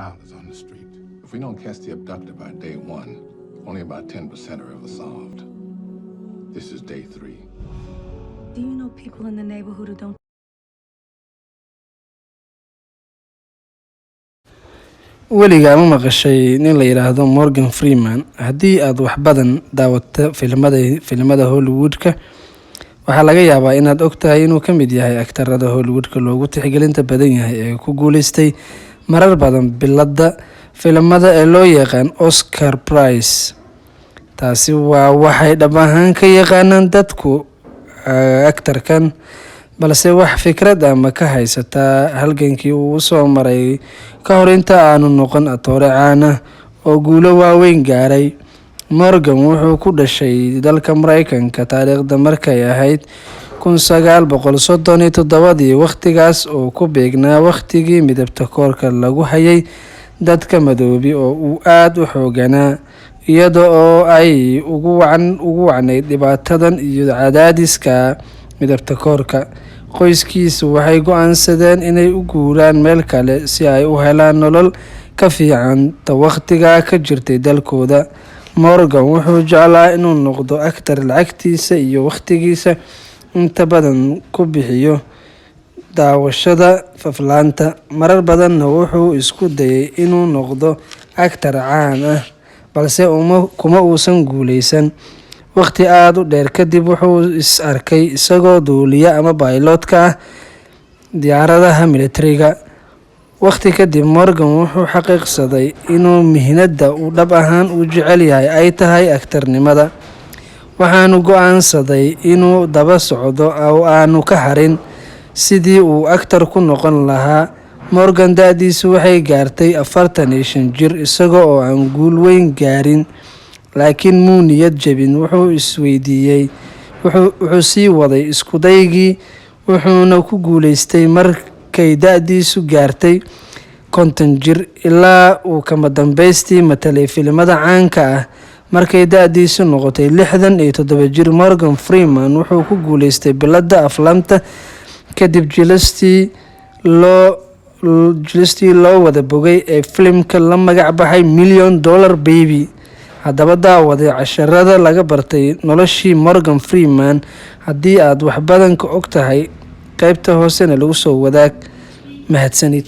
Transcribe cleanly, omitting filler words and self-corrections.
child is on the street. If we don't catch the abductor by day one, only about 10% are ever solved. This is day three. Do you know people in the neighborhood who don't Weligaa ma maqashay nin la yidhaahdo Morgan Freeman? Haddii aad wax badan daawato filimada Hollywood-ka, waxaa laga yaabaa inaad ogtahay inuu ka mid yahay aktarada Hollywood-ka loogu tixgelinta badan yahay ee ku guuleystay marar badan biladda filimada ee loo yaqaan Oscar Prize. Taasi waa waxay dhab ahaan ka yaqaanaan dadku aktarkan, balse wax fikrad ah ma ka haysataa halgankii uu u soo maray ka hor inta aanu noqon atoore caan ah oo guulo waaweyn gaaray? Morgan wuxuu ku dhashay dalka Mareykanka taariikhda markay ahayd 1937-dii, waqtigaas oo ku beegnaa waqtigii midabta koorka lagu hayay dadka madoobi oo uu aad u xooganaa. Iyada oo ay ugu wacnayd dhibaatadan iyo cadaadiska midabta koorka, qoyskiisu waxay go'aansadeen inay u guuraan meel kale si ay u helaan nolol ka fiican ta waqtigaa ka jirtay dalkooda. Morgan wuxuu jeclaa inuu noqdo aktar lacagtiisa iyo waqtigiisa inta badan ku bixiyo daawashada aflaanta. Marar badanna wuxuu isku dayay inuu noqdo aktar caan ah, balse kuma uusan guuleysan. Waqti aad u dheer kadib, wuxuu is arkay isagoo duuliye ama pilot ka ah diyaaradaha militariga. Waqti kadib, Morgan wuxuu xaqiiqsaday inuu mihnada uu dhab ahaan u jecel yahay ay tahay aktarnimada, waxaanu go'aansaday inuu daba socdo oo aanu ka harin sidii uu aktar ku noqon lahaa. Morgan da'diisu waxay gaartay 45 jir isaga oo aan guul weyn gaarin, laakiin muu niyad jabin. Wuxuu isweydiiyey, wuxuu sii waday isku daygii, wuxuuna ku guuleystay markay da'diisu gaartay 50 jir, ilaa uu kama dambeystii matalay filimada caanka ah. Markay da'diisu noqotay 67 jir, Morgan Freeman wuxuu ku guuleystay biladda aflaanta kadib jilistii loo wada bogay ee filimka la magac baxay Million Dollar Baby. Haddaba daawaday, casharada laga bartay noloshii Morgan Freeman, haddii aad wax badan ka og tahay, qaybta hoosena lagu soo wadaag. Mahadsanid.